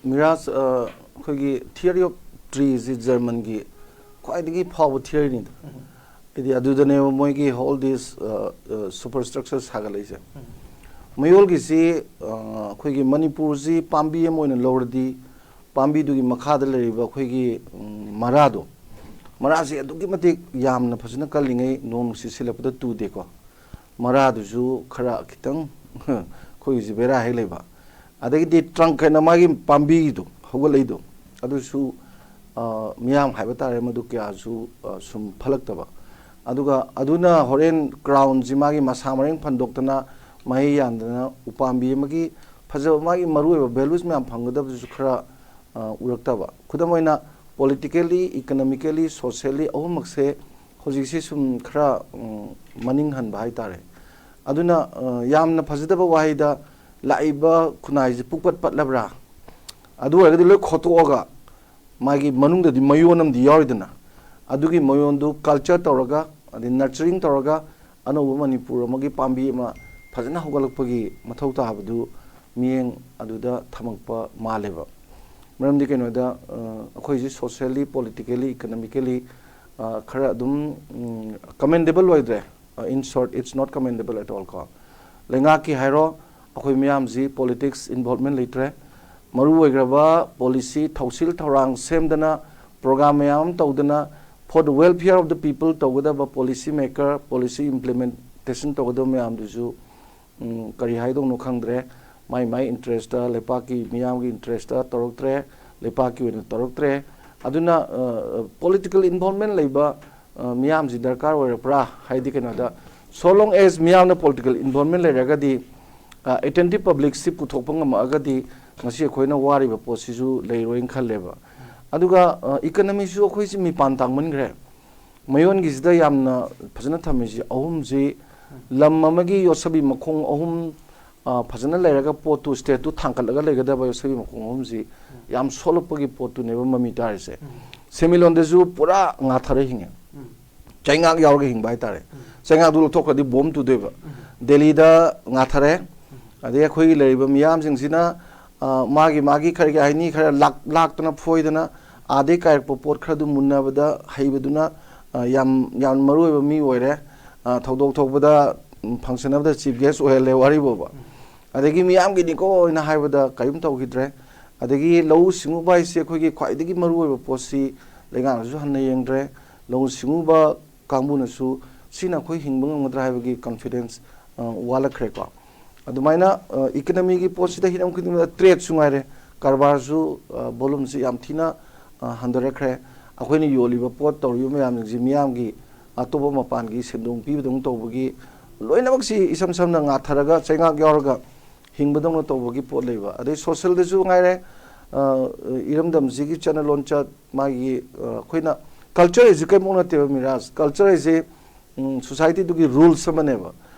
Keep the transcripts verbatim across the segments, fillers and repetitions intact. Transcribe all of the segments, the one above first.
ꯃꯤꯔꯥꯖ, ꯑ, ꯑꯩꯈꯣꯏꯒꯤ theory of treeꯁꯤ ꯖꯔꯃꯟꯒꯤ ꯈ꯭ꯋꯥꯏꯗꯒꯤ ꯐꯥꯎꯕ theoryꯅꯤꯗ꯫ ꯍꯥꯏꯗꯤ ꯑꯗꯨꯗꯅꯦꯕ ꯃꯣꯏꯒꯤ all this, ꯑ, ꯑ, superstructure ꯁꯥꯒꯠꯂꯛꯏꯁꯦ꯫ ꯃꯌꯣꯜꯒꯤꯁꯤ, ꯑ, ꯑꯩꯈꯣꯏꯒꯤ ꯃꯅꯤꯄꯨꯔꯁꯤ ꯄꯥꯝꯕꯤ ꯑꯃ ꯑꯣꯏꯅ ꯂꯧꯔꯗꯤ, ꯄꯥꯝꯕꯤꯗꯨꯒꯤ ꯃꯈꯥꯗ ꯂꯩꯔꯤꯕ ꯑꯩꯈꯣꯏꯒꯤ, ꯎꯝ, ꯃꯔꯥꯗꯣ, ꯃꯔꯥꯁꯤ ꯑꯗꯨꯛꯀꯤ ꯃꯇꯤꯛ ꯌꯥꯝꯅ ꯐꯖꯅ ꯀꯜꯂꯤꯉꯩ ꯅꯣꯡ ꯅꯨꯡꯁꯤꯠ ꯁꯤꯜꯂꯛꯄꯗ ꯇꯨꯗꯦꯀꯣ꯫ ꯃꯔꯥꯗꯨꯁꯨ ꯈꯔ ꯈꯤꯇꯪ ꯑꯩꯈꯣꯏꯒꯤꯁꯤ ꯕꯦꯔꯥ ꯍꯦꯛ ꯂꯩꯕ꯫ ꯑꯗꯒꯤꯗꯤ trunk ꯍꯥꯏꯅ ꯃꯥꯒꯤ ꯄꯥꯝꯕꯤꯗꯣ ꯍꯧꯒꯠꯂꯛꯏꯗꯣ, ꯑꯗꯨꯁꯨ, ꯑ, ꯃꯤꯌꯥꯝ ꯍꯥꯏꯕ ꯇꯥꯔꯦ, ꯃꯗꯨ ꯀꯌꯥꯁꯨ, ꯑ, ꯁꯨꯝ ꯐꯠꯂꯛꯇꯕ꯫ ꯑꯗꯨꯒ ꯑꯗꯨꯅ ꯍꯣꯔꯦꯟ crownꯁꯤ ꯃꯥꯒꯤ ꯃꯁꯥ ꯃꯔꯦꯡ ꯐꯟꯗꯣꯛꯇꯅ, ꯃꯍꯩ ꯌꯥꯟꯗꯅ, ꯎꯄꯥꯝꯕꯤ ꯑꯃꯒꯤ ꯐꯖꯕ, ꯃꯥꯒꯤ ꯃꯔꯨꯑꯣꯏꯕ values ꯃꯌꯥꯝ ꯐꯪꯒꯗꯕꯗꯨꯁꯨ ꯈꯔ, ꯑ, ꯎꯔꯛꯇꯕ꯫ ꯈꯨꯗꯝ ꯑꯣꯏꯅ, politically, economically, socially ꯑꯍꯨꯝꯃꯛꯁꯦ ꯍꯧꯖꯤꯛꯁꯤ ꯁꯨꯝ ꯈꯔ, ꯎꯝ, ꯃꯅꯤꯡ ꯍꯟꯕ ꯍꯥꯏꯇꯥꯔꯦ꯫ ꯑꯗꯨꯅ, ꯑ, ꯌꯥꯝꯅ ꯐꯖꯗꯕ ꯋꯥꯍꯩꯗ, "ꯂꯥꯛꯏꯕ ꯈꯨꯟꯅꯥꯏꯁꯤ ꯄꯨꯡꯄꯠ ꯄꯠꯂꯕ꯭ꯔꯥ?" ꯑꯗꯨ ꯑꯣꯏꯔꯒꯗꯤ ꯂꯣꯏ ꯈꯣꯠꯇꯣꯛꯑꯒ, ꯃꯥꯒꯤ ꯃꯅꯨꯡꯗꯗꯤ ꯃꯌꯣꯟ ꯑꯃꯗꯤ ꯌꯥꯎꯔꯤꯗꯅ, ꯑꯗꯨꯒꯤ ꯃꯌꯣꯟꯗꯨ culture ꯇꯧꯔꯒ, ꯑꯗꯩ nurturing ꯇꯧꯔꯒ, ꯑꯅꯧꯕ ꯃꯅꯤꯄꯨꯔ ꯑꯃꯒꯤ ꯄꯥꯝꯕꯤ ꯑꯃ ꯐꯖꯅ ꯍꯧꯒꯠꯂꯛꯄꯒꯤ ꯃꯊꯧ ꯇꯥꯕꯗꯨ ꯃꯤꯠꯌꯦꯡ ꯑꯗꯨꯗ ꯊꯝꯃꯛꯄ ꯃꯥꯜꯂꯦꯕ꯫ ꯃꯔꯝꯗꯤ ꯀꯩꯅꯣꯗ, ꯑ, ꯑꯩꯈꯣꯏꯁꯤ socially, politically, economically, ꯑ, ꯈꯔ ꯑꯗꯨꯝ, ꯎꯝ, commendable ꯑꯣꯏꯗ꯭ꯔꯦ꯫ ꯑ, in short, it's not commendable at all ꯀꯣ꯫ ꯂꯩꯉꯥꯛꯀꯤ ꯍꯥꯏꯔꯣ, ꯑꯩꯈꯣꯏ ꯃꯤꯌꯥꯝꯁꯤ politics involvement ꯂꯩꯇ꯭ꯔꯦ꯫ ꯃꯔꯨ ꯑꯣꯏꯈ꯭ꯔꯕ policy ꯊꯧꯁꯤꯜ ꯊꯧꯔꯥꯡ ꯁꯦꯝꯗꯅ, program ꯃꯌꯥꯝ ꯑꯃ ꯇꯧꯗꯅ, for the welfare of the people ꯇꯧꯒꯗꯕ policy maker, policy implementation ꯇꯧꯒꯗꯕ ꯃꯌꯥꯝꯗꯨꯁꯨ, ꯎꯝ, ꯀꯔꯤ ꯍꯥꯏꯗꯧꯅꯣ ꯈꯪꯗ꯭ꯔꯦ꯫ ꯃꯥꯏ ꯃꯥꯏ interest, ꯂꯩꯄꯥꯛꯀꯤ ꯃꯤꯌꯥꯝꯒꯤ interest ꯇꯧꯔꯛꯇ꯭ꯔꯦ, ꯂꯩꯄꯥꯛꯀꯤ ꯑꯣꯏꯅ ꯇꯧꯔꯛꯇ꯭ꯔꯦ꯫ ꯑꯗꯨꯅ, ꯑ, political involvement ꯂꯩꯕ, ꯑ, ꯃꯤꯌꯥꯝꯁꯤ ꯗꯔꯀꯥꯔ ꯑꯣꯏꯔꯛꯄ꯭ꯔꯥ? ꯍꯥꯏꯗꯤ ꯀꯩꯅꯣꯗ, so long as ꯃꯤꯌꯥꯝꯅ political involvement ꯂꯩꯔꯒꯗꯤ, ꯑ, attentive publicꯁꯤ ꯄꯨꯊꯣꯛꯄ ꯉꯝꯃꯛꯑꯒꯗꯤ ꯉꯁꯤ ꯑꯩꯈꯣꯏꯅ ꯋꯥꯔꯤꯕ ꯄꯣꯠꯁꯤꯁꯨ ꯂꯩꯔꯣꯏꯅ ꯈꯜꯂꯦꯕ꯫ ꯑꯗꯨꯒ, ꯑ, economyꯁꯨ ꯑꯩꯈꯣꯏꯁꯤ ꯃꯤꯄꯥꯟ ꯇꯥꯡꯃꯟꯈ꯭ꯔꯦ꯫ ꯃꯌꯣꯟꯒꯤꯁꯤꯗ ꯌꯥꯝꯅ ꯐꯖꯅ ꯊꯝꯃꯤꯁꯤ ꯑꯍꯨꯝꯁꯤ, ꯂꯝ ꯑꯃꯒꯤ ꯌꯣꯠꯁꯕꯤ ꯃꯈꯣꯡ ꯑꯍꯨꯝ, ꯑ, ꯐꯖꯅ ꯂꯩꯔꯒ ꯄꯣꯠꯇꯨ, stateꯇꯨ ꯊꯥꯡꯒꯠꯂꯒ ꯂꯩꯒꯗꯕ ꯌꯣꯠꯁꯕꯤ ꯃꯈꯣꯡ ꯑꯍꯨꯝꯁꯤ ꯌꯥꯝ ꯁꯣꯛꯂꯛꯄꯒꯤ ꯄꯣꯠꯇꯨꯅꯦꯕ ꯃꯃꯤ ꯇꯥꯔꯤꯁꯦ꯫ ꯁꯦꯟꯃꯤꯠꯂꯣꯟꯗꯁꯨ ꯄꯨꯔꯥ ꯉꯥꯊꯔ ꯍꯤꯡꯉꯦ꯫ ꯆꯩꯉꯥꯛ ꯌꯥꯎꯔꯒ ꯍꯤꯡꯕ ꯍꯥꯏꯇꯥꯔꯦ꯫ ꯆꯩꯉꯥꯛꯇꯨ ꯂꯧꯊꯣꯛꯈ꯭ꯔꯗꯤ bomb ꯇꯨꯗꯣꯏꯕ꯫ ꯗꯦꯜꯂꯤꯗ ꯉꯥꯊꯔꯦ꯫ ꯑꯗꯩ ꯑꯩꯈꯣꯏꯒꯤ ꯂꯩꯔꯤꯕ ꯃꯤꯌꯥꯝꯁꯤꯡꯁꯤꯅ, ꯑ, ꯃꯥꯒꯤ ꯃꯥꯒꯤ ꯈꯔꯒꯤ ꯍꯥꯏꯅꯤ, ꯈꯔ ꯂꯥꯛ-, ꯂꯥꯛꯇꯅ ꯐꯣꯏꯗꯅ ꯑꯥꯗꯩ ꯀꯥꯏꯔꯛꯄ ꯄꯣꯠ ꯈꯔꯗꯨ ꯃꯨꯟꯅꯕꯗ ꯍꯩꯕꯗꯨꯅ, ꯑ, ꯌꯥꯝ ꯌꯥꯝ ꯃꯔꯨ ꯑꯣꯏꯕ ꯃꯤ ꯑꯣꯏꯔꯦ꯫ ꯑ, ꯊꯧꯗꯣꯛ ꯊꯣꯛꯄꯗ, ꯎꯝ, ꯐꯪꯁꯟ ꯑꯃꯗ ꯆꯤꯐ ꯒꯦꯁ ꯑꯣꯏꯍꯜꯂꯦ ꯋꯥꯔꯤꯕꯣꯕ꯫ ꯑꯗꯒꯤ ꯃꯤꯌꯥꯝꯒꯤꯅꯤꯀꯣ ꯍꯥꯏꯅ ꯍꯥꯏꯕꯗ ꯀꯔꯤꯝ ꯇꯧꯈꯤꯗ꯭ꯔꯦ꯫ ꯑꯗꯒꯤ ꯂꯧꯎ ꯁꯤꯡꯎꯕ ꯍꯥꯏꯁꯦ ꯑꯩꯈꯣꯏꯒꯤ ꯈ꯭ꯋꯥꯏꯗꯒꯤ ꯃꯔꯨ ꯑꯣꯏꯕ ꯄꯣꯠꯁꯤ ꯂꯩꯉꯥꯛꯅꯁꯨ ꯍꯟꯅ ꯌꯦꯡꯗ꯭ꯔꯦ꯫ ꯂꯧꯎ ꯁꯤꯡꯎꯕ ꯀꯥꯡꯕꯨꯅꯁꯨ ꯁꯤꯅ ꯑꯩꯈꯣꯏ ꯍꯤꯡꯕ ꯉꯝꯒꯗ꯭ꯔꯥ ꯍꯥꯏꯕꯒꯤ ꯀꯟꯐꯤꯗꯦꯟꯁ, ꯑ, ꯋꯥꯠꯂꯛꯈ꯭ꯔꯦꯀꯣ꯫ ꯑꯗꯨꯃꯥꯏꯅ, ꯑ, ꯏꯀꯅꯃꯤꯒꯤ ꯄꯣꯠꯁꯤꯗ ꯍꯤꯔꯝ ꯈꯨꯗꯤꯡꯃꯛꯇ ꯇ꯭ꯔꯦꯗꯁꯨ ꯉꯥꯏꯔꯦ, ꯀꯔꯕꯥꯔꯁꯨ, ꯑ, ꯚꯣꯂꯨꯝꯁꯤ ꯌꯥꯝ ꯊꯤꯅ, ꯑ, ꯍꯟꯊꯔꯛꯈ꯭ꯔꯦ꯫ ꯑꯩꯈꯣꯏꯅ ꯌꯣꯜꯂꯤꯕ ꯄꯣꯠ ꯇꯧꯔꯤꯕ ꯃꯌꯥꯝꯁꯤꯡꯁꯤ ꯃꯤꯌꯥꯝꯒꯤ ꯑꯇꯣꯞꯄ ꯃꯄꯥꯟꯒꯤ ꯁꯦꯟꯗꯣꯡ ꯄꯤꯕꯗꯧꯅ ꯇꯧꯕꯒꯤ ꯂꯣꯏꯅꯃꯛꯁꯤ ꯏꯁꯝ ꯁꯝꯅ ꯉꯥꯊꯔꯒ ꯆꯩꯉꯥꯛ ꯌꯥꯎꯔꯒ ꯍꯤꯡꯕꯗꯧꯅ ꯇꯧꯕꯒꯤ ꯄꯣꯠ ꯂꯩꯕ꯫ ꯑꯗꯩ ꯁꯣꯁꯦꯜꯗꯁꯨ ꯉꯥꯏꯔꯦ, ꯑ, ꯏꯔꯝꯗꯝꯁꯤꯒꯤ ꯆꯠꯅ ꯂꯣꯟꯆꯠ, ꯃꯥꯒꯤ, ꯑ, ꯑꯩꯈꯣꯏꯅ ꯀꯜꯆꯔ ꯍꯥꯏꯁꯦ ꯀꯔꯤꯝꯐꯥꯎ ꯅꯠꯇꯦꯕ ꯃꯤꯔꯥꯖ꯫ ꯀꯜꯆꯔ ꯍꯥꯏꯁꯦ, ꯎꯝ, ꯁꯣꯁꯥꯏꯇꯤꯗꯨꯒꯤ ꯔꯨꯜꯁ ꯑꯃꯅꯦꯕ꯫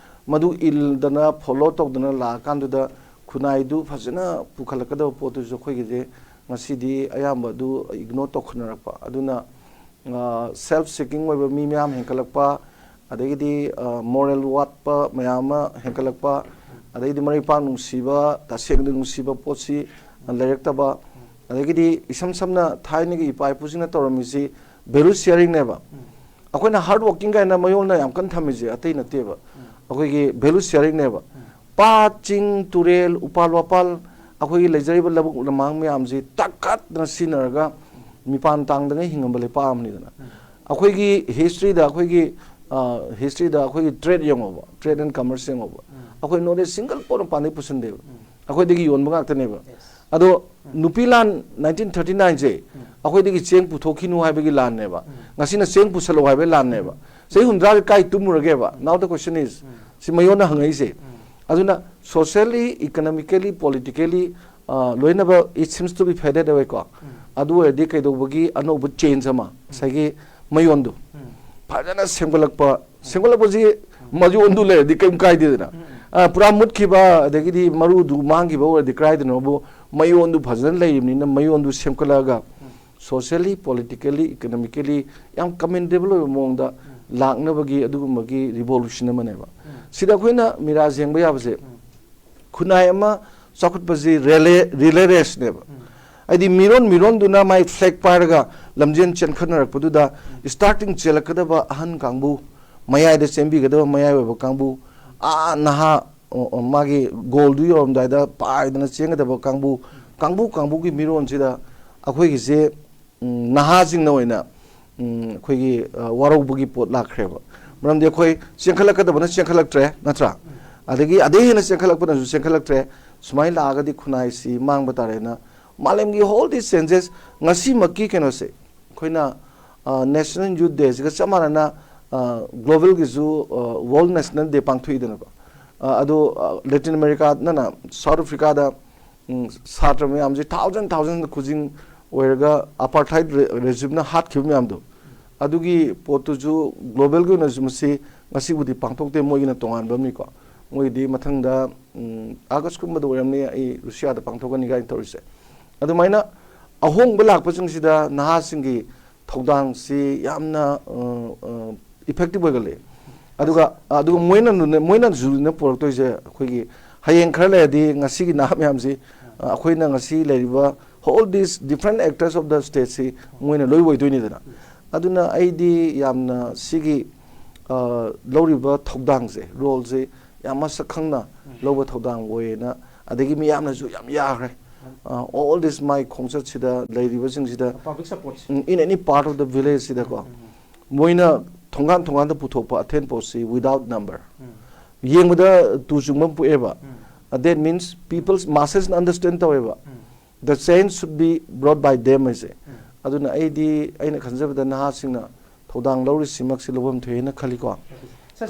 ꯃꯗꯨ ꯏꯜꯗꯅ, ꯐꯣꯂꯣ ꯇꯧꯗꯅ ꯂꯥꯛꯑꯀꯥꯟꯗꯨꯗ ꯈꯨꯟꯅꯥꯏꯗꯨ ꯐꯖꯅ ꯄꯨꯈꯠꯂꯛꯀꯗꯕ ꯄꯣꯠꯇꯨꯁꯨ ꯑꯩꯈꯣꯏꯒꯤꯗꯤ ꯉꯁꯤꯗꯤ ꯑꯌꯥꯝꯕ ꯑꯗꯨ ꯏꯒꯅꯣꯔ ꯇꯧꯈꯠꯅꯔꯛꯄ꯫ ꯑꯗꯨꯅ, ꯑ, ꯁꯦꯜꯐ ꯁꯤꯀꯤꯡ ꯑꯣꯏꯕ ꯃꯤ ꯃꯌꯥꯝ ꯍꯦꯟꯒꯠꯂꯛꯄ, ꯑꯗꯒꯤꯗꯤ, ꯑ, ꯃꯣꯔꯦꯜ ꯋꯥꯠꯄ ꯃꯌꯥꯝ ꯑꯃ ꯍꯦꯟꯒꯠꯂꯛꯄ, ꯑꯗꯒꯤꯗꯤ ꯃꯔꯩ ꯄꯥꯛ ꯅꯨꯡꯁꯤꯕ, ꯇꯁꯦꯡꯅ ꯅꯨꯡꯁꯤꯕ ꯄꯣꯠꯁꯤ ꯂꯩꯔꯛꯇꯕ, ꯑꯗꯒꯤꯗꯤ ꯏꯁꯝ ꯁꯝꯅ ꯊꯥꯏꯅꯒꯤ ꯏꯄꯥ ꯏꯄꯨꯁꯤꯡꯅ ꯇꯧꯔꯝꯃꯤꯁꯤ ꯚꯦꯂꯨ ꯁꯤꯌꯥꯔꯤꯡꯅꯦꯕ꯫ ꯑꯩꯈꯣꯏꯅ ꯍꯥꯔꯗ ꯋꯥꯔꯀꯤꯡ ꯀꯥꯏꯅ ꯃꯌꯣꯜꯅ ꯌꯥꯝ ꯀꯟꯅ ꯊꯝꯃꯤꯁꯦ ꯑꯇꯩ ꯅꯠꯇꯦꯕ꯫ ꯑꯩꯈꯣꯏꯒꯤ ꯚꯦꯂꯨ ꯁꯤꯌꯥꯔꯤꯡꯅꯦꯕ꯫ ꯄꯥꯠ, ꯆꯤꯡ, ꯇꯨꯔꯦꯜ, ꯎꯄꯥꯜ ꯋꯥꯄꯥꯜ, ꯑꯩꯈꯣꯏꯒꯤ ꯂꯩꯖꯔꯤꯕ ꯂꯧꯕꯨꯛ ꯂꯝꯍꯥꯡ ꯃꯌꯥꯝꯁꯤ ꯇꯛꯈꯠꯇꯅ ꯁꯤꯖꯤꯟꯅꯔꯒ ꯃꯤꯄꯥꯟ ꯇꯥꯡꯗꯉꯩ ꯍꯤꯡꯉꯝꯕ ꯂꯩꯄꯥꯛ ꯑꯃꯅꯤꯗꯅ꯫ ꯑꯩꯈꯣꯏꯒꯤ ꯍꯤꯁꯇ꯭ꯔꯤꯗ ꯑꯩꯈꯣꯏꯒꯤ, ꯑ, ꯍꯤꯁꯇ꯭ꯔꯤꯗ ꯑꯩꯈꯣꯏꯒꯤ ꯇ꯭ꯔꯦꯗ ꯌꯦꯡꯉꯣꯕ, ꯇ꯭ꯔꯦꯗ ꯑꯦꯟ ꯀꯃꯔꯁ ꯌꯦꯡꯉꯣꯕ꯫ ꯑꯩꯈꯣꯏ ꯅꯣꯂꯦꯖ ꯁꯤꯡꯒꯜ ꯄꯣꯠ ꯃꯄꯥꯟꯗꯒꯤ ꯄꯨꯁꯤꯟꯗꯦꯕ꯫ ꯑꯩꯈꯣꯏꯗꯒꯤ ꯌꯣꯟꯕ ꯉꯥꯛꯇꯅꯦꯕ꯫ ꯑꯗꯣ ꯅꯨꯄꯤ ꯂꯥꯟ ꯅꯥꯏꯟꯇꯤꯟ ꯊꯥꯔꯇꯤ ꯅꯥꯏꯟꯁꯦ ꯑꯩꯈꯣꯏꯗꯒꯤ ꯆꯦꯡ ꯄꯨꯊꯣꯛꯈꯤꯅꯨ ꯍꯥꯏꯕꯒꯤ ꯂꯥꯟꯅꯦꯕ꯫ ꯉꯁꯤꯅ ꯆꯦꯡ ꯄꯨꯁꯜꯂꯛꯑꯣ ꯍꯥꯏꯕꯒꯤ ꯂꯥꯟꯅꯦꯕ꯫ ꯆꯍꯤ ꯍꯨꯝꯗ꯭ꯔꯥꯒꯤ ꯀꯥꯏ ꯇꯨꯝꯃꯨꯔꯒꯦꯕ? Now the question is, ꯁꯤ ꯃꯌꯣꯟꯅ ꯍꯪꯉꯛꯏꯁꯦ꯫ ꯑꯗꯨꯅ socially, economically, politically, ꯑ, ꯂꯣꯏꯅꯕ it seems to be faded away ꯀꯣ꯫ ꯑꯗꯨ ꯑꯣꯏꯔꯗꯤ ꯀꯩꯗꯧꯕꯒꯤ ꯑꯅꯧꯕ ꯆꯦꯟꯖ ꯑꯃ, ꯉꯁꯥꯏꯒꯤ ꯃꯌꯣꯟꯗꯨ ꯐꯖꯅ ꯁꯦꯝꯒꯠꯂꯛꯄ, ꯁꯦꯝꯒꯠꯂꯛꯄꯁꯤ ꯃꯌꯣꯟꯗꯨ ꯂꯩꯔꯗꯤ ꯀꯩꯝ ꯀꯥꯏꯗꯦꯗꯅ꯫ ꯑ, ꯄꯨꯔꯥ ꯃꯨꯠꯈꯤꯕ ꯑꯗꯒꯤꯗꯤ ꯃꯔꯨꯗꯨ ꯃꯥꯡꯈꯤꯕ ꯑꯣꯏꯔꯗꯤ ꯀꯗꯥꯏꯗꯅꯣꯕꯨ ꯃꯌꯣꯟꯗꯨ ꯐꯖꯅ ꯂꯩꯔꯤꯕꯅꯤꯅ ꯃꯌꯣꯟꯗꯨ ꯁꯦꯝꯒꯠꯂꯛꯑꯒ socially, politically, economically ꯌꯥꯝ commendable ꯑꯣꯏꯕ ꯃꯑꯣꯡꯗ ꯂꯥꯛꯅꯕꯒꯤ ꯑꯗꯨꯒꯨꯝꯕꯒꯤ revolution ꯑꯃꯅꯦꯕ꯫ ꯁꯤꯗ ꯑꯩꯈꯣꯏꯅ ꯃꯤꯔꯥꯖ ꯌꯦꯡꯕ ꯌꯥꯕꯁꯦ, ꯈꯨꯟꯅꯥꯏ ꯑꯃ ꯆꯥꯎꯈꯠꯄꯁꯤ ꯔꯦꯂꯦ ꯔꯤꯂꯦ ꯔꯦꯁꯅꯦꯕ꯫ ꯍꯥꯏꯗꯤ ꯃꯤꯔꯣꯟ ꯃꯤꯔꯣꯟꯗꯨꯅ ꯃꯥꯏ ꯐ꯭ꯂꯦꯛ ꯄꯥꯏꯔꯒ ꯂꯝꯖꯦꯟ ꯆꯦꯟꯈꯠꯅꯔꯛꯄꯗꯨꯗ ꯁ꯭ꯇꯥꯔꯇꯤꯡ ꯆꯦꯜꯂꯛꯀꯗꯕ ꯑꯍꯟ ꯀꯥꯡꯕꯨ, ꯃꯌꯥꯏꯗ ꯆꯦꯟꯕꯤꯒꯗꯕ ꯃꯌꯥꯏ ꯑꯣꯏꯕ ꯀꯥꯡꯕꯨ, ꯑꯥ ꯅꯍꯥ, ꯑꯣ, ꯑꯣ, ꯃꯥꯒꯤ ꯒꯣꯜꯗꯨ ꯌꯧꯔꯝꯗꯥꯏꯗ ꯄꯥꯏꯗꯅ ꯆꯦꯟꯒꯗꯕ ꯀꯥꯡꯕꯨ, ꯀꯥꯡꯕꯨ ꯀꯥꯡꯕꯨꯒꯤ ꯃꯤꯔꯣꯟꯁꯤꯗ ꯑꯩꯈꯣꯏꯒꯤꯁꯦ, ꯎꯝ, ꯅꯍꯥꯁꯤꯡꯅ ꯑꯣꯏꯅ, ꯎꯝ, ꯑꯩꯈꯣꯏꯒꯤ, ꯑ, ꯋꯥꯔꯧꯕꯒꯤ ꯄꯣꯠ ꯂꯥꯛꯈ꯭ꯔꯦꯕ꯫ ꯃꯔꯝꯗꯤ ꯑꯩꯈꯣꯏ ꯆꯦꯟꯈꯠꯂꯛꯀꯗꯕꯅ ꯆꯦꯟꯈꯠꯂꯛꯇ꯭ꯔꯦ, ꯅꯠꯇ꯭ꯔꯥ? ꯑꯗꯒꯤ ꯑꯗꯩ ꯍꯦꯟꯅ ꯆꯦꯟꯈꯠꯂꯛꯄꯅꯁꯨ ꯆꯦꯟꯈꯠꯂꯛꯇ꯭ꯔꯦ꯫ ꯁꯨꯃꯥꯏꯅ ꯂꯥꯛꯑꯒꯗꯤ ꯈꯨꯟꯅꯥꯏꯁꯤ ꯃꯥꯡꯕ ꯇꯥꯔꯦꯅ ꯃꯥꯂꯦꯝꯒꯤ all these changes, ꯉꯁꯤꯃꯛꯀꯤ ꯀꯩꯅꯣꯁꯦ, ꯑꯩꯈꯣꯏꯅ, ꯑ, National Youth Day ꯁꯤꯒ ꯆꯞ ꯃꯥꯟꯅꯅ, ꯑ, ꯒ꯭ꯂꯣꯕꯦꯜꯒꯤꯁꯨ, ꯑ, World National Day ꯄꯥꯡꯊꯣꯛꯏꯗꯅꯀꯣ꯫ ꯑ, ꯑꯗꯣ, ꯑ, ꯂꯦꯇꯤꯟ ꯑꯃꯦꯔꯤꯀꯥꯗꯅ, ꯁꯥꯎꯠ ꯑꯐ꯭ꯔꯤꯀꯥꯗ, ꯎꯝ, ꯁꯥꯇ꯭ꯔ ꯃꯌꯥꯝꯁꯦ ꯊꯥꯎꯖꯟ ꯊꯥꯎꯖꯟꯗ ꯈꯨꯖꯤꯡ ꯑꯣꯏꯔꯒ ꯑꯄꯥꯔꯊꯥꯏꯗ ꯔꯦ-, ꯔꯦꯖꯤꯝꯅ ꯍꯥꯠꯈꯤꯕ ꯃꯌꯥꯝꯗꯣ, ꯑꯗꯨꯒꯤ ꯄꯣꯠꯇꯨꯁꯨ ꯒ꯭ꯂꯣꯕꯦꯜꯒꯤ ꯑꯣꯏꯅꯁꯨ ꯃꯁꯤ ꯉꯁꯤꯕꯨꯗꯤ ꯄꯥꯡꯊꯣꯛꯇꯦ, ꯃꯣꯏꯒꯤꯅ ꯇꯣꯉꯥꯟꯕ ꯑꯃꯅꯤꯀꯣ꯫ ꯃꯣꯏꯒꯤꯗꯤ ꯃꯊꯪꯗ, ꯎꯝ, ꯑꯥꯒꯁꯀꯨꯝꯕꯗ ꯑꯣꯏꯔꯝꯅꯤ, ꯑꯩ ꯔꯨꯁꯤꯌꯥꯗ ꯄꯥꯡꯊꯣꯛꯀꯅꯤ ꯀꯥꯏꯅ ꯇꯧꯔꯤꯁꯦ꯫ ꯑꯗꯨꯃꯥꯏꯅ ꯑꯍꯣꯡꯕ ꯂꯥꯛꯄꯁꯤꯡꯁꯤꯗ ꯅꯍꯥꯁꯤꯡꯒꯤ ꯊꯧꯗꯥꯡꯁꯤ ꯌꯥꯝꯅ, ꯑ, ꯑ, ꯏꯐꯦꯛꯇꯤꯚ ꯑꯣꯏꯒꯜꯂꯤ꯫ ꯑꯗꯨꯒ, ꯑꯗꯨꯒ ꯃꯣꯏꯅ, ꯃꯣꯏꯅꯁꯨ ꯄꯨꯔꯛꯇꯣꯏꯁꯦ ꯑꯩꯈꯣꯏꯒꯤ ꯍꯌꯦꯡ ꯈꯔ ꯂꯩꯔꯗꯤ ꯉꯁꯤꯒꯤ ꯅꯍꯥ ꯃꯌꯥꯝꯁꯤ, ꯑ, ꯑꯩꯈꯣꯏꯅ ꯉꯁꯤ ꯂꯩꯔꯤꯕ all these different actors of the stateꯁꯤ ꯃꯣꯏꯅ ꯂꯣꯏ ꯑꯣꯏꯗꯣꯏꯅꯤꯗꯅ꯫ ꯑꯗꯨꯅ ꯑꯩꯗꯤ ꯌꯥꯝꯅ ꯁꯤꯒꯤ, ꯑ, ꯂꯧꯔꯤꯕ ꯊꯧꯗꯥꯡꯁꯦ, ꯔꯣꯜꯁꯦ ꯌꯥꯝ ꯃꯁꯛ ꯈꯪꯅ ꯂꯧꯕ ꯊꯧꯗꯥꯡ ꯑꯣꯏꯌꯦꯅ, ꯑꯗꯒꯤ ꯃꯤꯌꯥꯝꯅꯁꯨ ꯌꯥꯝ ꯌꯥꯈ꯭ꯔꯦ꯫ ꯑ, all this ꯃꯥꯏ ꯈꯣꯡꯆꯠꯁꯤꯗ ꯂꯩꯔꯤꯕꯁꯤꯡꯁꯤꯗ, ꯄꯕ꯭ꯂꯤꯛ ꯁꯄꯣꯔꯠꯁꯦ꯫ Um, in any part of the villageꯁꯤꯗꯀꯣ, ꯎꯝ, ꯎꯝ, ꯎꯝ꯫ ꯃꯣꯏꯅ ꯊꯣꯡꯒꯥꯟ ꯊꯣꯡꯒꯥꯟꯗ ꯄꯨꯊꯣꯛꯄ ꯑꯊꯦꯟ ꯄꯣꯠꯁꯤ without number꯫ ꯎꯝ꯫ ꯌꯦꯡꯕꯗ ꯇꯨ ꯆꯨꯡꯕ ꯑꯃ ꯄꯣꯛꯑꯦꯕ꯫ ꯎꯝ꯫ Uh, that means people's massesꯅ understand ꯇꯧꯋꯦꯕ꯫ ꯎꯝ꯫ The change should be brought by them ꯍꯥꯏꯁꯦ꯫ ꯎꯝ꯫ ꯑꯗꯨꯅ ꯑꯩꯗꯤ, ꯑꯩꯅ ꯈꯟꯖꯕꯗ ꯅꯍꯥꯁꯤꯡꯅ ꯊꯧꯗꯥꯡ ꯂꯧꯔꯤꯁꯤꯃꯛꯁꯤ ꯂꯧꯐꯝ ꯊꯣꯛꯑꯦꯅ ꯈꯜꯂꯤꯀꯣ꯫